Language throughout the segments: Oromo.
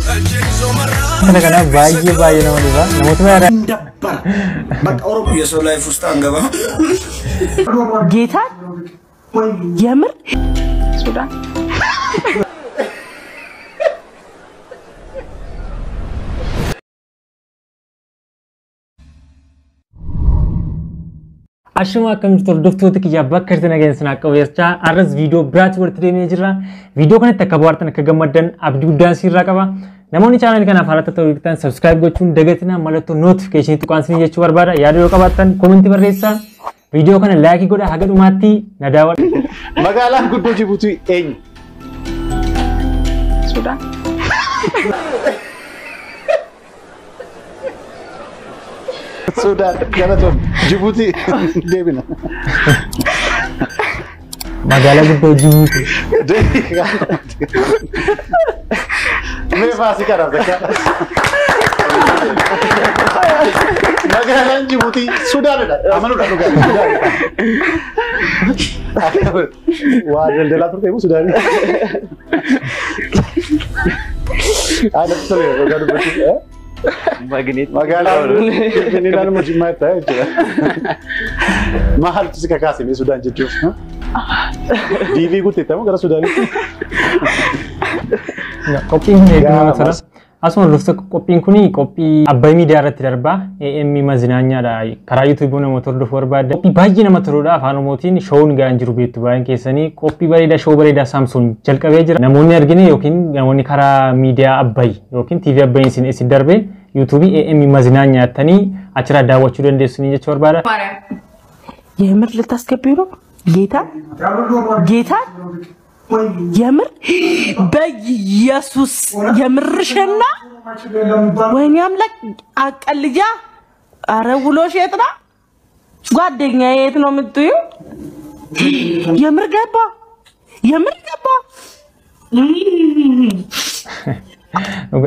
Kana kanaaf baay'ee baay'ee nama dhiba. Namoota yaada Dabbara. Bakka Oromoo የሰው ላይፍ ውስጥ አንገባም። ጌታ የምር ሱዳን Ashuma akkam jirtu hordoftoota kiyyaa bakka jirtan nageenya isin akka jechaa arras viidiyoo biraatti walitti deemnee jirra. Viidiyoo kanatti akka bohaartan akka gammaddan abdii guddaan sirraa qaba. Namoonni chaanalii kanaaf haaraa ta'uu beektan subscribe gochuun dagatinaa mallattoo notification tuqaan isin jechuu barbaada. Yaada yoo qabaattan komentii barreessaa. Viidiyoo kana laayikii godhaa haga dhumaatti na daawwadha. Magaalaan guddoo Jibuutii eenyu? ሱዳን Sudaan galatoon Jibuutii deebina. Magaalaa guddoo Jibuutii. Mee faasikaadhaaf takka. Magaalaan Jibuutii Sudaanidha. Amanuudha dhugaa. Sudaanidha. Waa daldalaa turte immoo Sudaanii. Haala tolee dhugaa dubbachuuf. Magaalaan Finfinnee immoo Jimmaa itti jechuudha. Maaltu si kakaase mee Sudaan jechuuf? DV guutettamu gara Sudaanitti. Qophiin kun hedduu nama tola. Asuma hordoftoota qophiin kun qophii Abbaay Miidiyaa irratti darba. AM Mazinaanyaadha. Karaa yuutuubii namoota hordofuu barbaaddan. Qophii baay'ee nama toludha. Afaan Oromootiin showun gahaan jiru beektu baay'een keessanii. Qophii bareedaa show bareedaa Saamsoon jalqabee jira. Namoonni argine yookiin namoonni karaa miidiyaa Abbaay yookiin TV Abbaay isin isin darbe yuutuubii AM Mazinaanyaa jettanii achirraa daawwachuu dandeessu ni jechuu barbaada. የምር ልታስገቢው ነው? ጌታ ጌታ የምር በኢየሱስ የምርሽና ወይኔ አምላክ አቀልጃ። አረ ውሎሽ የት ነው ጓደኛዬ? የት ነው የምትይው? የምር ገባ፣ የምር ገባ።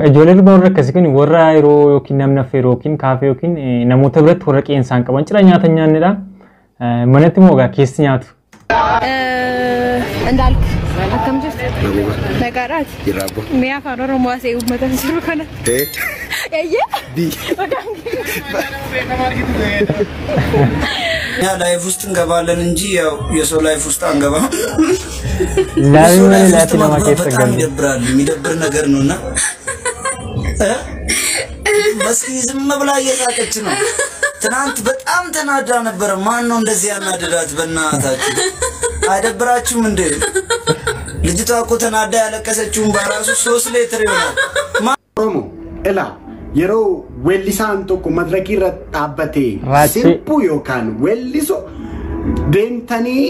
Ijoollee durbaa warra akkasii kun warra yeroo yookiin namni affeeru yookiin kaafee yookiin namoota biratti warra qeensaan qaban cidha nyaata nyaannidha. Manatti immoo egaa keessi nyaatu. እንዳልክ akkam jirtu? Nagaadhaati? Mee afaan Oromoo asee uummata jiru kana. Eeyyee? እኛ ላይፍ ውስጥ እንገባለን እንጂ ያው የሰው ላይፍ ውስጥ አንገባም። Laayii የሰው malee ላይፍ ውስጥ laayii nama መግባት keessa በጣም galu. ይደብራል። የሚደብር ነገር ነውና እ? መስኪ ዝም ብላ እየሳቀች ነው። ትናንት በጣም ተናዳ ነበረ። ማን ነው እንደዚህ ያናደዳት? በእናታችሁ አይደብራችሁም እንዴ? ልጅቷ እኮ ተናዳ ያለቀሰችውን በራሱ 3 ሌትር ይሆናል። Oromoo ilaa yeroo weellisaan tokko madirakii irra dhaabbatee Raachee. sirbu yookaan weellisu deemtanii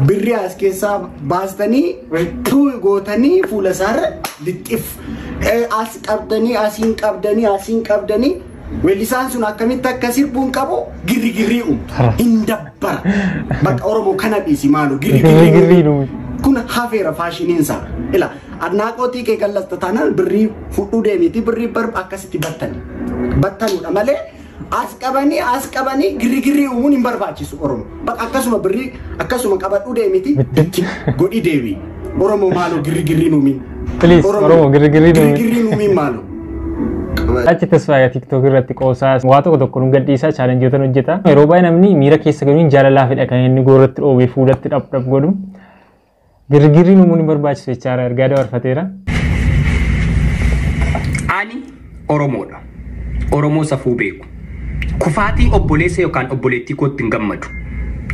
birrii as keessaa baastanii tuu gootanii fuula isaarra lixxif as qabdanii asiin qabdanii asiin qabdanii weellisaan sun akkamitti akka sirbuun qabu girrigirrii uumu hin dabbara. Bakka Oromoo kana dhiisi maaloo Girrigirrii girrigirrii uumu. Kun hafeera faashiniinsa. Ila adnaaqootii kee gallasta taanaan birrii fudhuu deemiti birrii bar akkasitti battani. Battanuudha malee as qabanii as qabanii girrigirrii uumuun hin barbaachisu Oromoo. Bakka akkasuma birrii akkasuma qabadhuu deemiti bitti godhi deebi. Oromoo maaloo girrigirriin uumin. Please Oromoo girrigirriin uumin. Girrigirriin uumin maaloo. Achi tasfaa TikTok irratti qoosaa waa tokko tokko nu gadhiisaa chaalenjoota hojjeta. Yeroo baay'ee namni miira keessa galuun jaalalaa fedha kan inni goorratti dhoobee fuulatti dhap dhap godhu. Girgirriin uumuun hin barbaachisu jechaadha ergaa dabarfateera. Ani Oromoodha. Oromoo safuu beeku. Kufaatii obboleessa yookaan obboleettii kootti hin gammadu.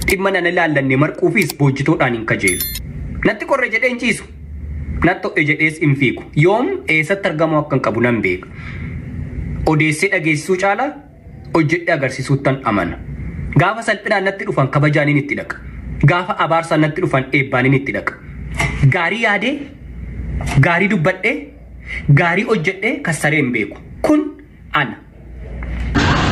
Dhimma nan ilaallanne marquufis boojjitoodhaan hin kajeelu. Natti qorre jedhee hin ciisu. Natti ho'e jedhees hin fiigu. Yoom eessatti argamuu akka hin qabu nan beeka. Odeessee dhageessisuu caalaa hojjedhee agarsiisuuttan amana. Gaafa salphinaan natti dhufan kabajaaniin itti dhaqa. Gaafa abaarsaan natti dhufan eebbaaniin itti dhaqa. Gaarii yaadee, gaarii dubbadhee, gaarii hojjedhee kassaree hin beeku. Kun ana.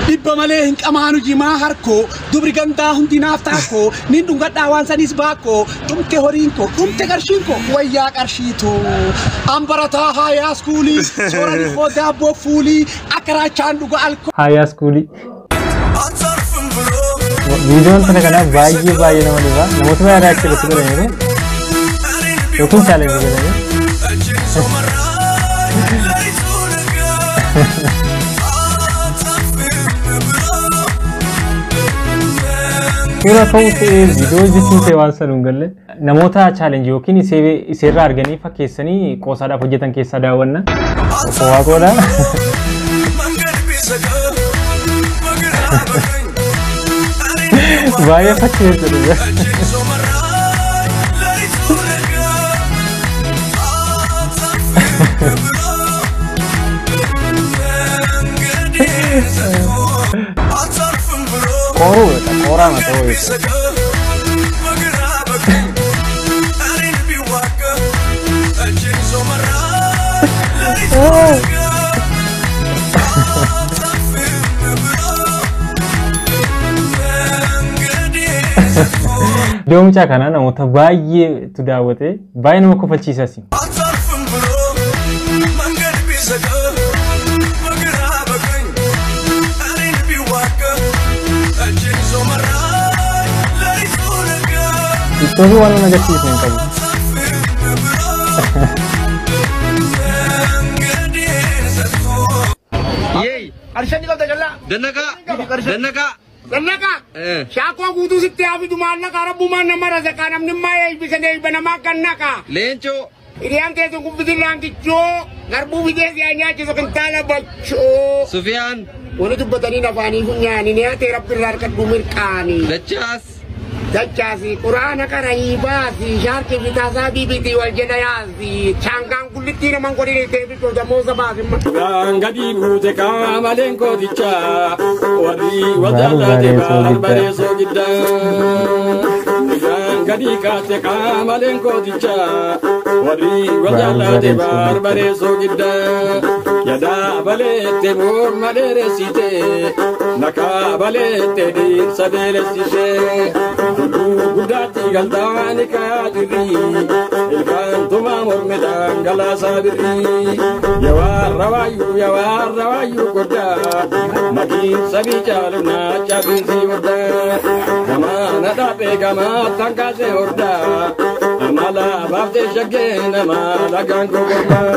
Dhibba malee hin qamaanu jimaa harkoo dubri gandaa hundi naaf taakkoo nin dhungadhaa waan saniis baakkoo dhumte horiin koo dhumte qarshiin koo wayyaa qarshiitu an barataa haayaa iskuulii soorani koo daabboo fuulii akka raachaan dhuga alkoo. Haayaa iskuulii. Viidiyoon sana kanaaf baay'ee baay'ee nama dhiba. Namoota baay'ee react irratti godhaniiru. Yookiin challenge godhanii. Suuraa ka'uu ta'ee viidiyoo hojjechuu ta'e waan sana hin galle namoota challenge yookiin iseerraa arganii fakkeessanii qoosaadhaaf hojjetan keessaa daawwanna. Obbo Waaqoodha. Baay'ee fakkeessu dhuga. Qoruu beekta qoraa mata wayii. Iddoo mucaa kanaa namoota baay'eetu daawwate baay'ee nama kofalchiisas. Ittoofi waan nama agarsiisne hin qabu. Qarshanii qabda jallaa. Dannaqa. Dannaqa. Dannaqa. Shaakoo guutuu sitti haafidu maallaqa rabbumaan nama razaqaa namni maa eebbisan eebba namaa kannaqa. Leencoo. Hiriyaan keessan kun bidiraan kichoo garbuu fidee si'a nyaachisu kintaala bachoo. Sufiyaan. Wani dubbatanii afaanii funyaanii ni haatee rabbi irraa harkadhu mirqaanii. Dachaas. Dachaasi quraana qaranii baasi shaarki bitaasaa bibitii wal jala yaasi chaangaan gullittii naman godhine deebisu damoosa baasi. Gadi buute qaamaleen kooticha warri wajjalaate barbaree soogidda. Gadi kaate qaamaleen kooticha warri wajjalaate barbaree soogidda. Yadaa baleette morma dheeressite nakaa baleette dhiirsa dheeressite. Guddaatti galtaani kaadirri ilkaan tumaa morme dhangalaasaa birri. Yawarra waayyuu yawarra waayyuu goddaa makiin sabii caalu naachaa biinsii hoddaa. Gamaa na dhaabee gamaa tankaasee hordaa amala baaftee shaggeen amala gaangoo gormaa.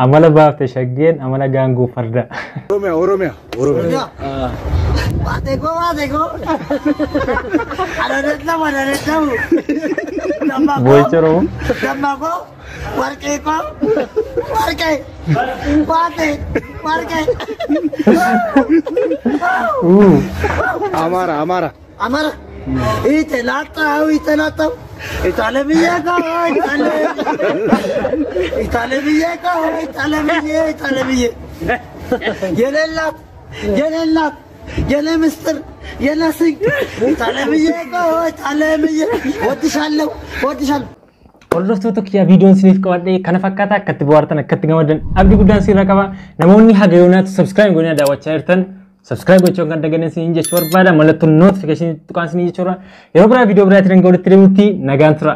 Amala baaftee shaggeen amala gaangoo farda. Oromiyaa Oromiyaa Oromiyaa. Baateko baateko. Ananettamu ananettamu. Boo'icha Oromoo. Dammaqoo warqee koo warqee baate warqee. Amaara Amaara. Amaara. Iteelaxaw iteelaxaw itaalee koo itaalee itaalee biyya koo itaalee biyya itaalee biyya የሌላት የሌላት የኔ ምስጢር የኔ ስንቅ ኢታለምዬ koo ኢታለምዬ ወድሻለሁ ወድሻለሁ። Hordoftoota kiyyaa viidiyoon isiniif qabadhee kana fakkaata akkatti bohaartan akkatti gammaddan abdii guddaan sirra qaba. Namoonni haga yoonaatti subscribe godhanii daawwachaa jirtan subscribe gochuun kan dagatiin isiniin jechuu barbaada. Mallattoo notification tuqaan isiniin jechuu barbaada. Yeroo biraa viidiyoo biraatiin hanga walitti deemutti nagaan tura.